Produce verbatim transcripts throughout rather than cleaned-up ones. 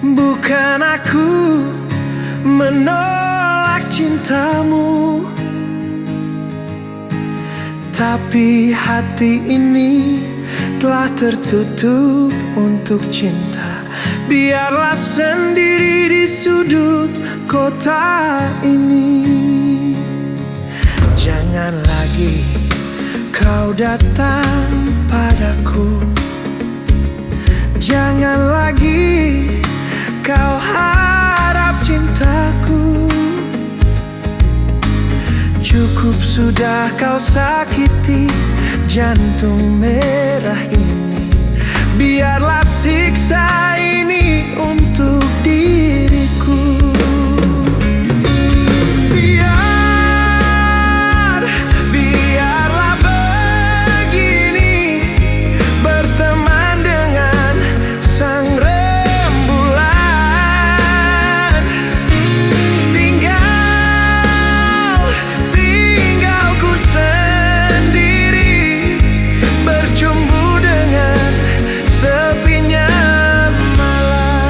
Bukan aku menolak cintamu, tapi hati ini telah tertutup untuk cinta. Biarlah sendiri di sudut kota ini. Jangan lagi kau datang padaku. Jangan lagi kau harap cintaku. Cukup sudah kau sakiti jantung merah ini. Biarlah siksa ini untuk diriku. Biar, biarlah begini, berteman dengan sang rembulan. Tinggal, tinggal ku sendiri, bercumbu dengan sepinya malam.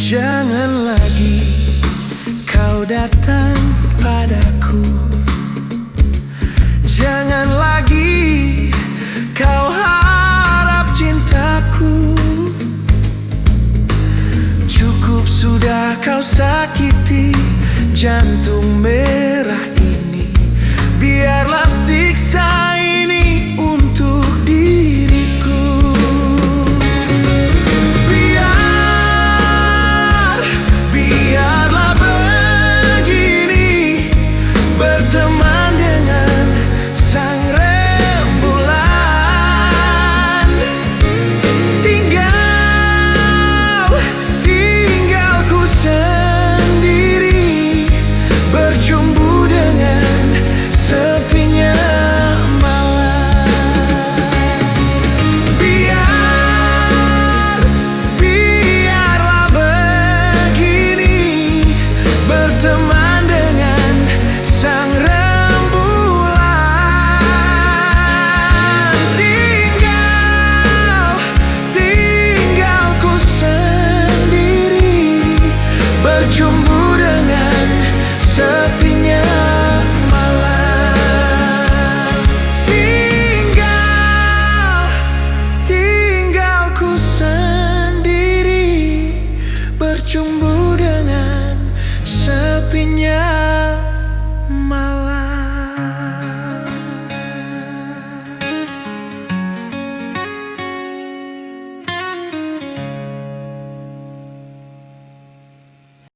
Jangan lagi kau datang padaku. Jangan lagi kau harap cintaku. Cukup sudah kau sakiti jantung